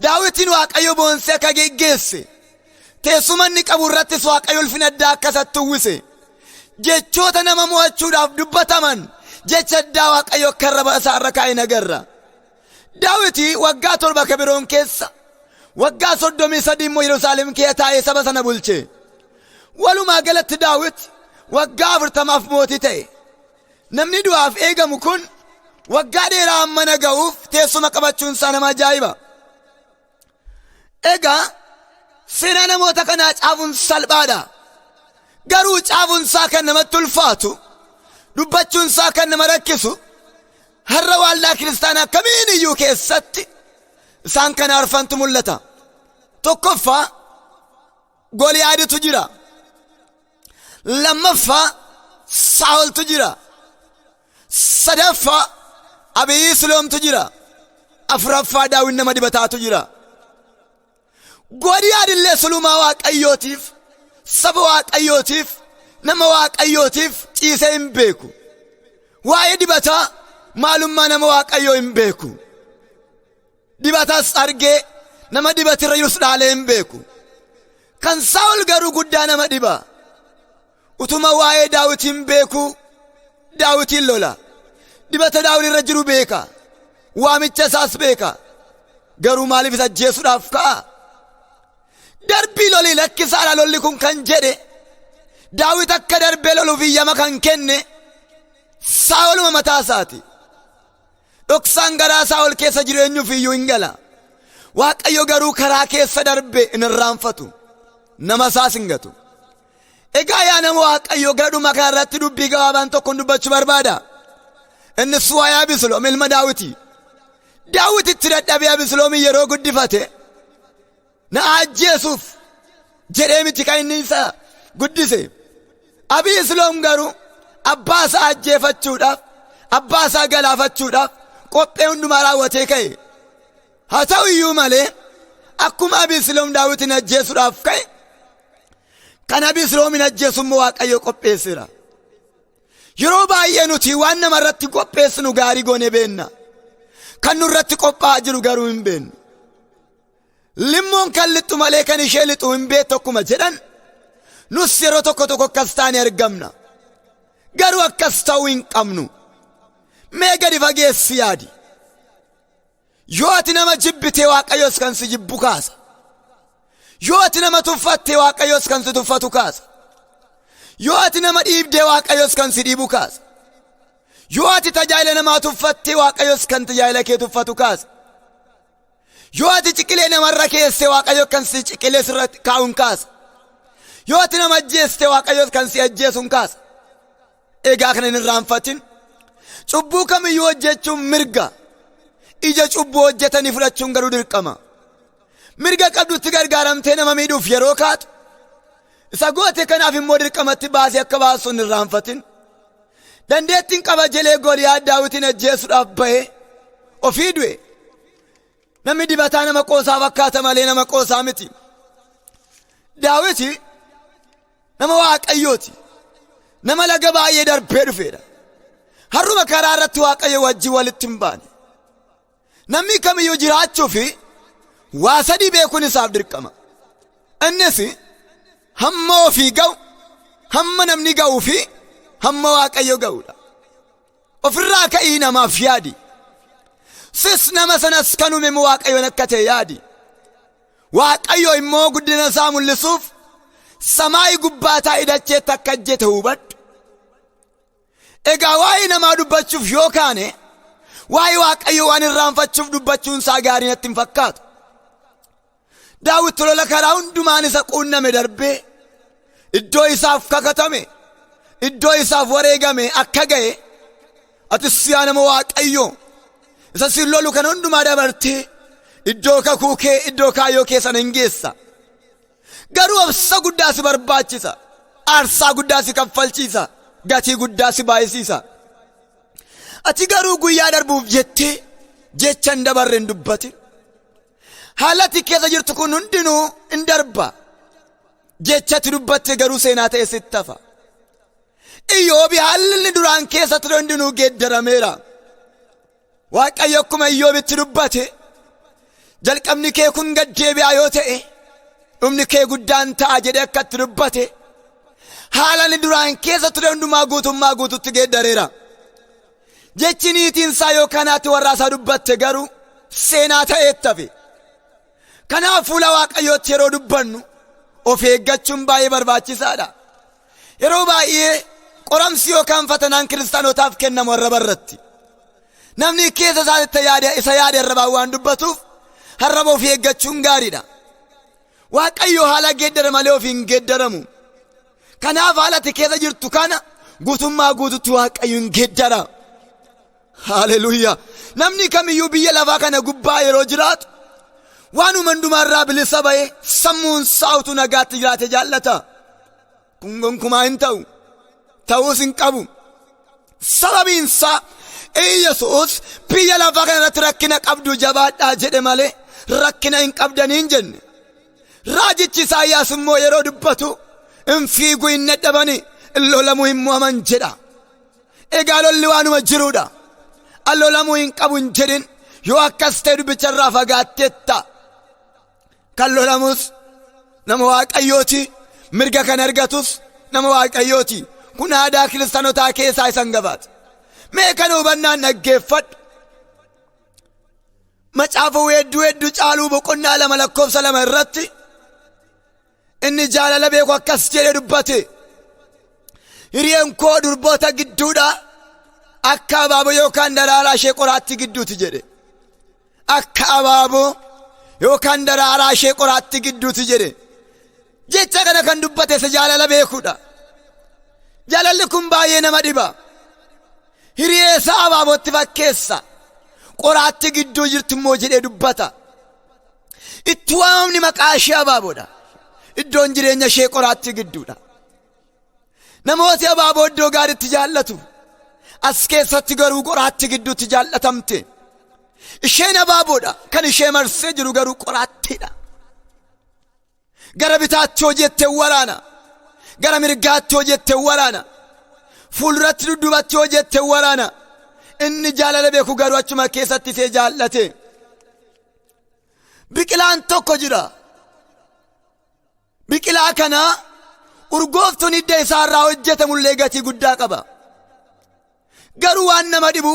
Daawitiin Waaqayyo boonsee akka geggeesse, teessuma inni qabu irrattis Waaqayyo ulfina addaa akka isatti uwwise, jechoota nama mo'achuudhaaf dubbataman jecha addaa Waaqayyo akka arraba isaa irra kaa'e hin agarra. Daawiti waggaa 7 Kebroon keessa, waggaa 33 immoo Yerusaalem keessa taa'ee saba sana bulche. Walumaa galatti Daawit waggaa 40f mootii ta'e. Namni du'aaf eegamu kun waggaa dheeraa hammana ga'uuf teessuma qabachuun isaa nama ajaa'iba. Egaa seenaa namoota kanaa caafuun salphaadha. Garuu caafuun isaa kan namatti ulfaatu, dubbachuun isaa kan nama rakkisu, har'a waldaa kiristaanaa kamiin iyyuu keessatti isaan kana arfantu mul'ata. Tokkoffaa, Goliyaaditu jira. Lammaffaa, Saa'oltu jira. Sadaffaa, Abiisaloomtu jira. Afuraffaa, Daawit nama dibataatu jira. Goliyaad illee sulumaa Waaqayyootiif, saba Waaqayyootiif, nama Waaqayyootiif ciisee hin beeku. Waa'ee dibataa, maalummaa nama Waaqayyoo hin beeku. Dibatas argee nama dibatirra jirus dhaalee hin beeku. Kan Saa'ol garuu guddaa nama dhiba. Utuma waa'ee Daawitiin beeku Daawitiin lola. Dibata Daawit irra jiru beeka. Waamicha isaas beeka. Garuu maaliif isa ajjeesuudhaaf ka'a? Darbii lolii lakkisaadha lolli kun kan jedhe, Daawit akka darbee loluuf iyyama kan kenne Saa'oluma mataa isaati. Dhoksaan garaa Saa'ol keessa jiru eenyuuf iyyuu hin gala. Waaqayyo garuu karaa keessa darbe hin irraanfatu. Nama isaas hin gatu. Egaa yaa nama Waaqayyo, gara dhuma kana irratti dubbii gabaabaan tokkoon dubbachuu barbaada. Innis waa'ee Abisalom ilma Daawiti. Daawit itti dadhabee Abisaloomin yeroo guddifate, na ajjeesuuf jedhee miti kan inni isa guddise. Abiisloom garuu abbaa isaa ajjeefachuudhaaf, abbaa isaa galaafachuudhaaf qophee hundumaa raawwatee ka'e. Haa ta'u iyyuu malee, akkuma Abiisloom Daawitin ajjeesuudhaaf ka'e, kan Abiisloomin ajjeesu immoo Waaqayyo qopheesseera. Yeroo baay'ee nuti waan nama irratti qopheessinu gaarii goonee beenna. Kan nurratti qophaa'aa jiru garuu hin beennu. Limmoon kan lixxu malee kan ishee lixu hin beektu akkuma jedhan, nus yeroo tokko tokko akkas taane argamna. Garuu akkas ta'uu hin qabnu. Mee gadi fageessi yaadi. Yoo ati nama jibbite, Waaqayyos kan si jibbu kaasa. Yoo ati nama tuffatte, Waaqayyos kan si tuffatu kaasa. Yoo ati nama dhiibde, Waaqayyos kan si dhiibu kaasa. Yoo ati tajaajila namaa tuffatte, Waaqayyos kan tajaajila kee tuffatu kaasa. Yoo ati ciqilee namarra keesse, Waaqayyo kan si ciqilee sirra kaa'uun kaasa. Yoo ati nama ajjeeste, Waaqayyo kan si ajjeesuun kaasa. Egaa kana hin irraanfatin. Cubbuu kamiyyuu hojjechuun mirga. Ija cubbuu hojjetanii fudhachuun garuu dirqama. Mirga qabdutti gargaaramtee nama miidhuuf yeroo kaatu, isa goote kanaaf immoo dirqamatti baasee akka baasu hin irraanfatin. Dandeettiin qaba jedhee Goliyaad Daawitiin ajjeesuudhaaf bahee ofii du'e. Namni dibataa nama qoosaa fakkaata malee nama qoosaa miti. Daawiti nama Waaqayyooti. Nama laga baay'ee darbee dhufeedha. Har'uma karaa irratti Waaqayyo wajjin walitti hin baane. Namni kamiyyuu jiraachuu fi waa sadii beekuun isaaf dirqama. Innis hamma ofii ga'u, hamma namni ga'uu fi hamma Waaqayyo ga'uudha. Ofirraa ka'ii namaaf yaadi. Sis nama sanas kan uume immoo Waaqayyoon akka ta'e yaadi. Waaqayyo immoo guddina isaa mul'isuuf samaayii gubbaa taa'ee dacheetti akka hojjete hubadhu. Egaa waa'ee namaa dubbachuuf yoo kaane, waa'ee Waaqayyo waan irraanfachuuf dubbachuun isaa gaarii natti hin fakkaatu. Daawit lola karaa hundumaan isa quunname darbee iddoo isaaf kakatame, iddoo isaaf wareegame akka ga'e, atis yaa nama Waaqayyo, isa siin lolu kana hundumaa dabartee iddoo kakuu kee, iddoo kaayyoo kee sana hin geessa. Garuu obsa guddaa si barbaachisa. Aarsaa guddaa si kaffalchiisa. Gatii guddaa si baay'isiisa. Ati garuu guyyaa darbuuf jettee jecha hin dabarre hin dubbatin. Haala ati keessa jirtu kun hundinuu in darba. Jecha ati dubbatte garuu seenaa ta'e sitti hafa. Iyyoobi haalli inni duraan keessa ture hundinuu geeddarameera. Waaqayyo akkuma Iyyoobitti dubbate, jalqabni kee kun gad deebi'aa yoo ta'e dhumni kee guddaan ta'a jedhee akka itti dubbate, haala inni duraan keessa ture hundumaa guutummaa guututti geeddareera. Jechi niitiin isaa yookaan haati warraa isaa dubbatte garuu seenaa ta'eetti hafe. Kanaaf fuula Waaqayyootti yeroo dubbannu of eeggachuun baay'ee barbaachisaadha. Yeroo baay'ee qoramsi yookaan fatanaan kiristaanotaaf kennamu arraba irratti. Namni keessa isaatti yaade isa yaade arrabaan waan dubbatuuf arraba of eeggachuun gaariidha. Waaqayyo haala geeddara malee of hin geeddaramu. Kanaaf haala ati keessa jirtu kana guutummaa guututti Waaqayyo hin geeddara. Haleluuyaa. Namni kamiyyuu biyya lafaa kana gubbaa yeroo jiraatu waanuma hundumaarraa bilisa ba'ee sammuun isaa utuu nagaatti jiraate jaallata. Kun gonkumaa hin ta'u. Ta'uus hin qabu. Sababiin isaa Iyyasuus biyya lafaa kana irratti rakkina qabdu jabaadhaa jedhe malee rakkina hin qabdanii hin jenne. Raajichi Isaayyaas immoo yeroo dubbatu hin fiigu hin dadhabani, hin lolamuu hin mo'aman jedha. Egaa lolli waanuma jiruudha. An lolamuu hin qabu hin jedhin, yoo akkas ta'e dubbicha irraa fagaatteetta. Kan lolamus nama Waaqayyooti, mirga kan argatus nama Waaqayyooti. Kun aadaa kiristaanotaa keessaa isa hangafaati. Mee kana hubannaan dhaggeeffadhu. Macaafa weedduu hedduu caaluu boqonnaa 2 lakkoofsa 2 irratti inni jaalala beeku akkas jedhee dubbate. Hiriyeen koo durboota gidduudha, akka abaaboo yookaan daraaraa ishee qoraattii gidduuti jedhe. Akka abaaboo yookaan daraaraa ishee qoraattii gidduuti jedhe. Jecha kana kan dubbate isa jaalala beekuudha. Jaalalli kun baay'ee nama dhiba. Hiriyee isaa abaabootti fakkeessa. Qoraattii gidduu jirti immoo jedhee dubbata. Itti waamamni maqaa ishee abaaboodha. Iddoon jireenya ishee qoraattii gidduudha. Namooti abaaboo iddoo gaariitti jaallatu. As keessatti garuu qoraattii gidduutti jaallatamte. Isheen abaaboodha. Kan ishee marsee jiru garuu qoraattiidha. Gara bitaatti hoo jette waraana. Gara mirgaatti hoo jette waraana. Fuulduratti dudduubatti hoo jette waraana. Inni jaalala beeku garuu achuma keessatti ishee jaallate. Biqilaan tokko jira. Biqilaa kana urgooftuun hidda isaa irraa hojjetamullee gatii guddaa qaba. Garuu waan nama dhibu,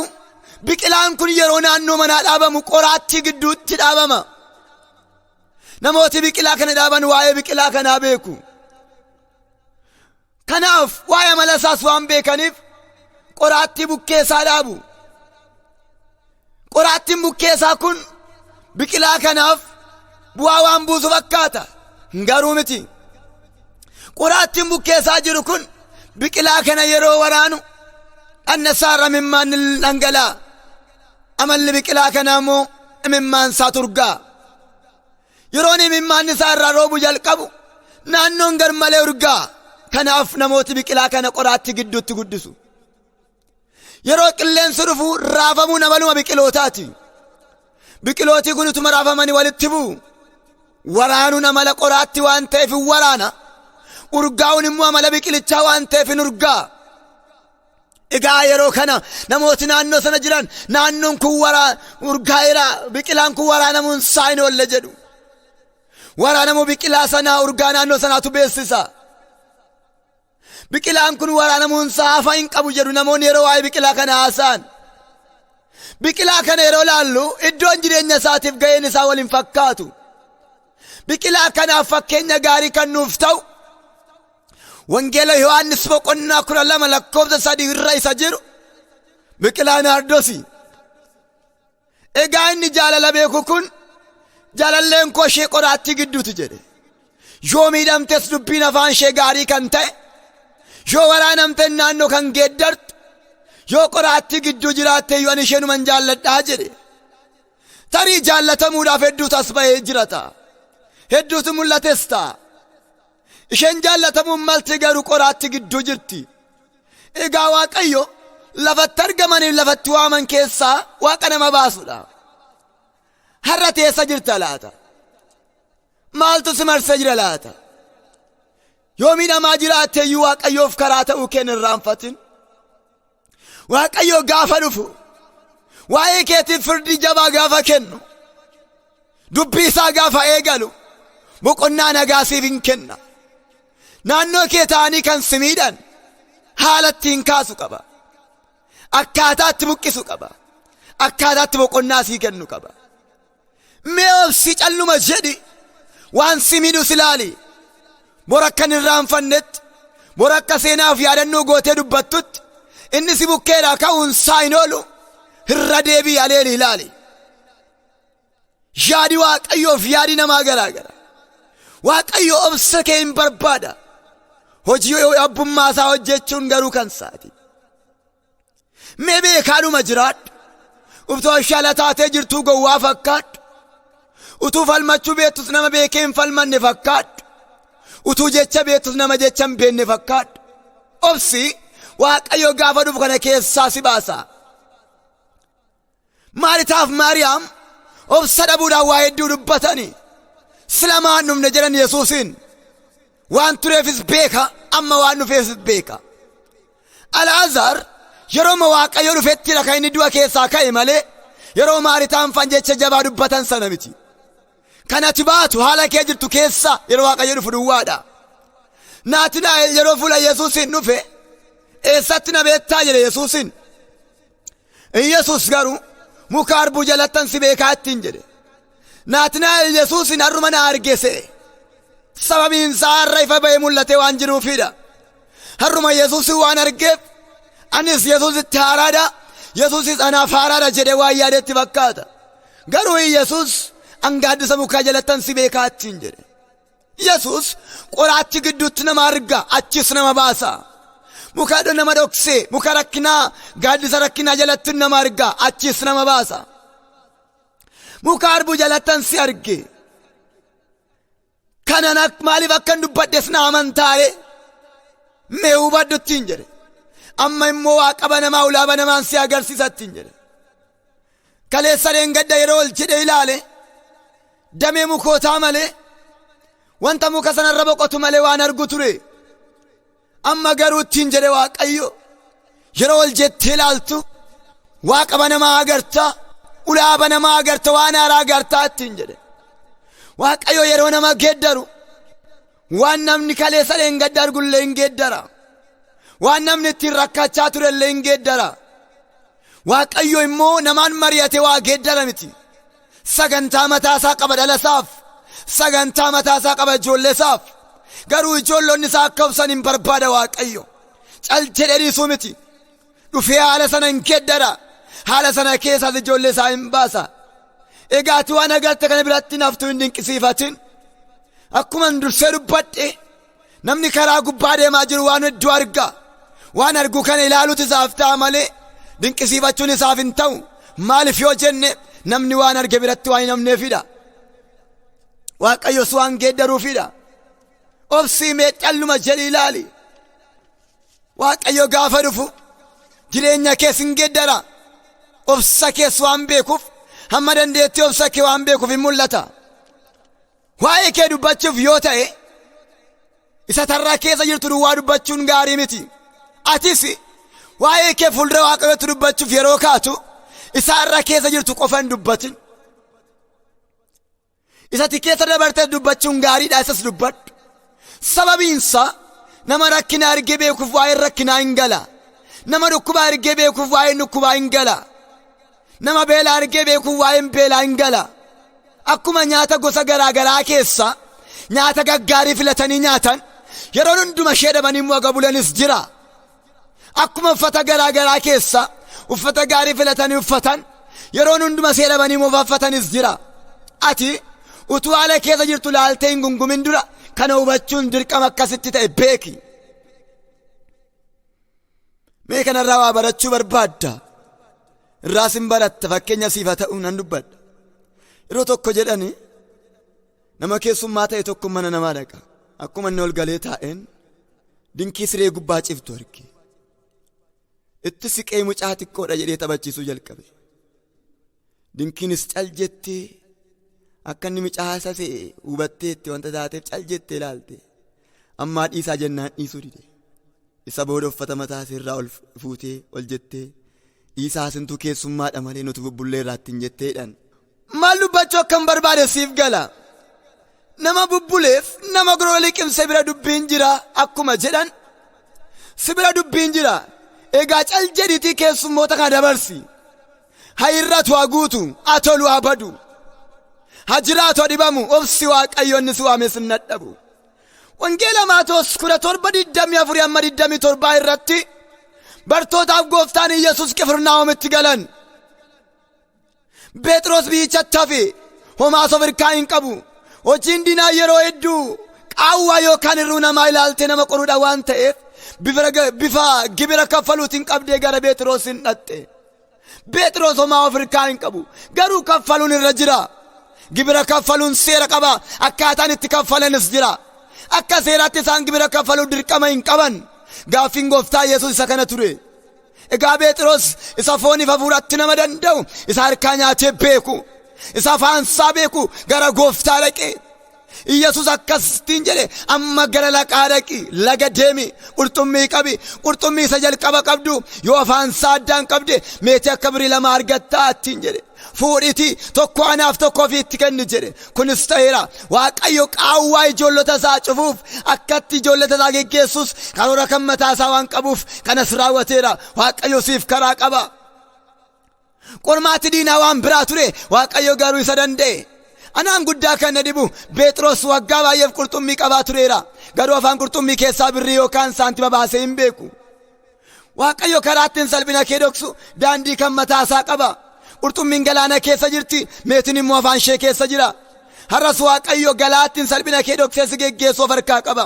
biqilaan kun yeroo naannoo manaa dhaabamu qoraattii gidduutti dhaabama. Namooti biqilaa kana dhaaban waa'ee biqilaa kanaa beeku. Kanaaf waa'ee amala isaas waan beekaniif qoraattii bukkee isaa dhaabu. Qoraattiin bukkee isaa kun biqilaa kanaaf bu'aa waan buusu fakkaata. Garuu miti. Qoraattiin bukkee isaa jiru kun biqilaa kana yeroo waraanu dhanna isaa irra imimmaan ni dhangala'a. Amalli biqilaa kanaa immoo imimmaan isaa turgaa. Yeroon imimmaan isaa irraa roobu jalqabu naannoon gar malee urgaa. Kanaaf namooti biqilaa kana qoraattii gidduutti guddisu. Yeroo qilleensi dhufu raafamuun amaluma biqilootaati. Biqilootii kun utuma raafamanii walitti bu'u. Waraanuun amala qoraatti waan ta'eef hin waraana. Urgaa'uun immoo amala biqilichaa waan ta'eef hin urgaa. Egaa yeroo kana namooti naannoo sana jiran naannoon kun urgaa'eera, biqilaan kun waraanamuun isaa hin oolle jedhu. Waraanamuu biqilaa sanaa urgaa naannoo sanaatu beeksisa. Biqilaan kun waraanamuun isaa hafa hin qabu jedhu namoonni yeroo waa'ee biqilaa kana haasa'an. Biqilaa kana yeroo laallu iddoon jireenya isaatiif ga'een isaa wal hin fakkaatu. Biqilaa kanaaf fakkeenya gaarii kan nuuf ta'u Wangeela Yohaannis boqonnaa 12 lakkoofsa 3 irra isa jiru biqilaa naardosi. Egaa inni jaalala beeku kun jaalalleen koo ishee qoraattii gidduuti jedhe. Yoo miidhamtes dubbiin afaan ishee gaarii kan ta'e, yoo waraanamte naannoo kan geeddartu, yoo qoraattii gidduu jiraatte iyyuu ani isheenuman jaalladhaa jedhe. Tarii jaallatamuudhaaf hedduutu as ba'ee jira ta'a. Hedduutu mul'ates ta'a. Isheen jaallatamuun malti garuu qoraatti gidduu jirti. Egaa Waaqayyo lafatti argamaniif lafatti waaman keessaa Waaqa nama baasudha. Har'a teessa jirta laata? Maaltu si marsee jira laata? Yoo miidhamaa jiraatte iyyuu Waaqayyoof karaa ta'uu kee hin irraanfatin. Waaqayyo gaafa dhufu waa'ee keetiif firdii jabaa gaafa kennu, dubbii isaa gaafa eegalu, boqonnaa nagaa siif hin kenna. Naannoo kee ta'anii kan si miidhan haala ittiin kaasu qaba. Akkaataa itti buqqisu qaba. Akkaataa itti boqonnaa sii kennu qaba. Mee obsi, calluma jedhi, waan si miidhus ilaali. Bor akka hin irraanfannetti, bor akka seenaaf yaadannoo gootee dubbattutti, inni si bukkeedhaa ka'uun isaa hin oolu, irra deebii aleeli ilaali. Yaadi Waaqayyoof yaadi namaa garaa gara. Waaqayyo obsa kee hin barbaada. Hojii abbummaa isaa hojjechuun garuu kan isaati. Mee beekaadhuma jiraadhu. Utuu shala taatee jirtuu gowwaa fakkaadhu. Utuu falmachuu beektus nama beekee hin falmanne fakkaadhu. Utuu jecha beektus nama jecha hin beekne fakkaadhu. Obsi, Waaqayyo gaafa dhufu kana keessaa si baasa. Maaritaaf Maariyaam obsa dhabuudhaan waa hedduu dubbatanii, sila maan dhufne jedhan Yesuusiin. Waan tureefis beeka, amma waan dhufeefis beeka. Alaazaar yeroo Waaqayyo dhufettidha kan inni du'a keessaa ka'e malee yeroo Maaritaan fan jecha jabaa dubbatan sana miti. Kan ati baatu haala kee jirtu keessa yeroo Waaqayyo dhufu duwwaadha. Naatinaa'el yeroo fuula Yesuusiin dhufe, "Eessatti na beektaa?" jedhe Yesuusiin. Yesuus garuu, "Muka harbuu jalattan si beekaa" ittiin jedhe. Naatinaa'el Yesuusin har'uma na argese. Sababiin isaa har'a ifa ba'ee mul'atee waan jiruufidha. Har'uma Yesuusin waan argeef, anis Yesuusitti haaraadha, Yesuusis anaaf haaraadha jedhee waan yaadetti fakkaata. Garuu Yesuus, "Angaaddisa mukaa jalattan si beekaa" ittiin jedhe. Yesuus qoraatti gidduutti nama arga, achis nama baasa. Muka nama dhoksee, muka rakkinaa, gaaddisa rakkinaa jalatti nama arga, achis nama baasa. "Muka harbuu jalattan si arge. Kanan maaliif akkan dubbadhes na amantaare? Mee hubadhu" ittiin jedhe. "Amma immoo waaqa banamaa, ulaa banamaan si agarsiisa" ittiin jedhe. Kaleessa dheengadda yeroo ol jedhe ilaale damee mukootaa malee, wanta muka sanarra boqotu malee waan argu ture. "Amma garuu," ittiin jedhe Waaqayyo, "yeroo ol jettee ilaaltu waaqa banamaa agarta, ulaa banamaa agarta, waan haaraa agartaa" ittiin jedhe. Waaqayyo yeroo nama geeddaru waan namni kaleessa dheengadda argullee hin geeddara. Waan namni ittiin rakkachaa turellee hin geeddara. Waaqayyo immoo namaan mari'ate waa geeddara miti. Sagantaa mataasaa qaba dhalasaaf. Sagantaa mataasaa qaba ijoolleesaaf. Garuu ijoollonni isaa akka obsan hin barbaada Waaqayyo. Cal jedhee dhiisuu miti. Dhufee haala sana hin geeddara. Haala sana keessaas ijoollee isaa hin baasa. Egaa ati waan agarte kana biratti naftuu hin dinqisiifatin. Akkuma dursee dubbadhe, namni karaa gubbaa deemaa jiru waan hedduu arga. Waan argu kana ilaaluutu isaaf ta'a malee dinqisiifachuun isaaf hin ta'u. Maaliif yoo jenne, namni waan arge biratti waan hin hafneefidha. Waaqayyos waan geeddaruufidha. Obsii, mee calluma jedhi ilaali. Waaqayyo gaafa dhufu jireenya kees hin geeddara. Obsa kees waan beekuuf, hamma dandeettii obsa kee waan beekuuf hin mul'ata. Waa'ee kee dubbachuuf yoo ta'e, isa tarraa keessa jirtu duwwaa dubbachuun gaarii miti. Atis waa'ee kee fuuldura Waaqayyootti dubbachuuf yeroo kaatu isa har'a keessa jirtu qofa hin dubbatin. Isati keessa dabartee dubbachuun gaariidha, isas dubbadhu. Sababiinsa nama rakkina argee beekuuf waa'een rakkinaa hin gala. Nama dhukkuba argee beekuuf waa'een dhukkubaa hin gala. Nama beela argee beekuuf waa'een beelaa hin gala. Akkuma nyaata gosa garaa garaa keessa nyaata gaggaarii filatanii nyaatan, yeroo hunduma ishee dhabanii immoo agabulanis jira. Akkuma uffata garaa garaa keessa uffata gaarii filatanii uffatan, yeroo hunduma ishee dhabanii immoo uffatanis jira. Ati utuu haala keessa jirtu laaltee hin gungumin dura kana hubachuun dirqama akkasitti ta'e beeki. Mee kanarraa waa barachuu barbaadda. Irraas hin baratta, fakkeenya siif haa ta'u nan dubbadha. Yeroo tokko jedhani, nama keessummaa ta'e tokko mana namaa dhaqa. Akkuma inni ol galee taa'een dinkii siree gubbaa ciftu arge. Itti siqee mucaa xiqqoodha jedhee taphachiisuu jalqabe. Dinkiinis cal jettee Akka inni micaasa se'e hubatteetti wanta taateef cal jettee ilaalte. Ammaa dhiisaa jennaan dhiisuu dide. Isa booda uffata mataa irraa ol fuutee ol jettee dhiisaa sintuu keessummaadha malee nuti bubbullee irraa ittiin jetteedhaan. Maal dubbachuu akkam barbaade siif gala. Nama bubbuleef nama gorora liqimse bira dubbiin jira akkuma jedhan si bira dubbiin jira. Egaa cal jedhiitii keessummoota kana dabarsi. Haa irratu haa guutu, haa tolu haa badu. Haa jiraatu haa dhibamu, obsi Waaqayyo inni si waame sin dadhabu. Wangeela Maatewos 17:24 hamma 27 irratti bartootaaf gooftaan Iyyasuus Qifirnaahomitti galan. Phexros biyyichatti hafe homaas of hirkaa hin qabu. Hojiin diinaa yeroo hedduu qaawwaa yookaan hir'uu namaa ilaaltee nama qoruudha waan ta'eef bifa gibira kaffaluutiin qabdee gara Phexros hin dhatte. Phexros homaa of hirkaa hin qabu. Garuu kaffaluun irra jira. Gibira kaffaluun seera qaba. Akkaataan itti kaffalanis jira. Akka seeraatti isaan gibira kaffaluuf dirqama hin qaban. Gaaffiin gooftaa Yesuus isa kana ture. Egaa Phexros isa fooniif hafuuratti nama danda'u, isa harkaa nyaatee beeku, isa afaansaa beeku gara gooftaa dhaqe. Iyyasuus akkasittiin jedhe, amma gara laqaa dhaqi, laga deemi, qurxummii qabi, qurxummii isa jalqaba qabdu yoo afaansaa addaan qabde meetii akka birii 2 argattaa ittiin jedhe. Fuudhitii tokko anaaf tokko ofiitti kenni jedhe. Kunis ta'eera. Waaqayyo qaawwaa ijoollota isaa cufuuf akkatti ijoollota isaa geggeessus karoora kan mataa isaa waan qabuuf kanas raawwateera. Waaqayyo siif karaa qaba. Qormaati diinaa waan biraa ture, Waaqayyo garuu isa danda'e. Anaan guddaa kan na dhibu Phexros waggaa baay'eef qurxummii qabaa tureera. Garuu afaan qurxummii keessaa birrii yookaan saantima baasee hin beeku. Waaqayyo karaa ittiin salphina kee dhoksu daandii kan mataa isaa qaba. Qurxummiin galaana keessa jirti, meetiin immoo afaan ishee keessa jira. Har'as Waaqayyo galaa ittiin salphina kee dhoksee si geggeessu of harkaa qaba.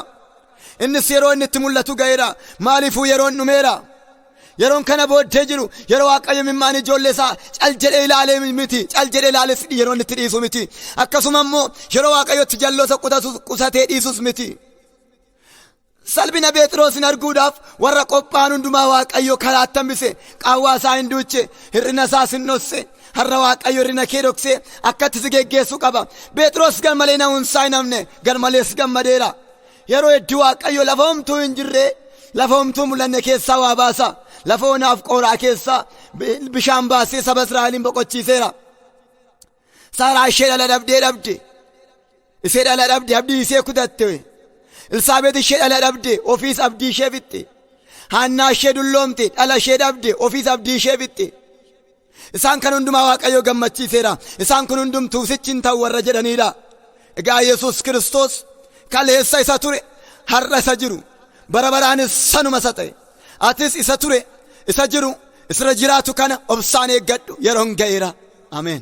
Innis yeroo inni itti mul'atu ga'eera. Maaliifuu yeroon dhumeera. Yeroon kana booddee jiru yeroo Waaqayyo mimmaan ijoollee isaa cal jedhee ilaalee miti, cal jedhee ilaalees yeroo inni itti dhiisu miti. Akkasuma immoo yeroo Waaqayyo itti jalloota qusatee dhiisus miti. Salphina Phexrosin arguudhaaf warra qophaa'an hundumaa Waaqayyo karaatti hambise. Qaawwaa isaa hin duuche, hir'ina isaas hin dhosse. Har'a Waaqayyo hir'ina kee dhoksee akkatti si geggeessu qaba. Phexros garmalee na'uunsaa hin hafne, garmalees gammadeera. Yeroo hedduu Waaqayyo lafa homtuu hin jirre, lafa homtuu mul'anne keessaa waa baasa. Lafa onaaf qooraa keessaa bishaan baasee saba Israa'eliin boqochiiseera. Saaraa ishee dhala dhabdee dhabde. Ishee dhala dhabde abdii ishee kutatte. Elsaabeet ishee dhala dhabde ofiis abdii ishee fixxe. Haannaa ishee dulloomte dhala ishee dhabde ofiis abdii ishee fixxe. Isaan kan hundumaa Waaqayyo gammachiiseera. Isaan kun hundumtuu sichi hin ta'u warra jedhaniidha. Egaa Yesuus Kiristoos kaleessa isa ture, har'a isa jiru, bara baraanis sanuma isa ta'e. Atis isa ture, isa jiru, isirra jiraatu kana obsaan eeggadhu, yeroon ga'eera. Ameen.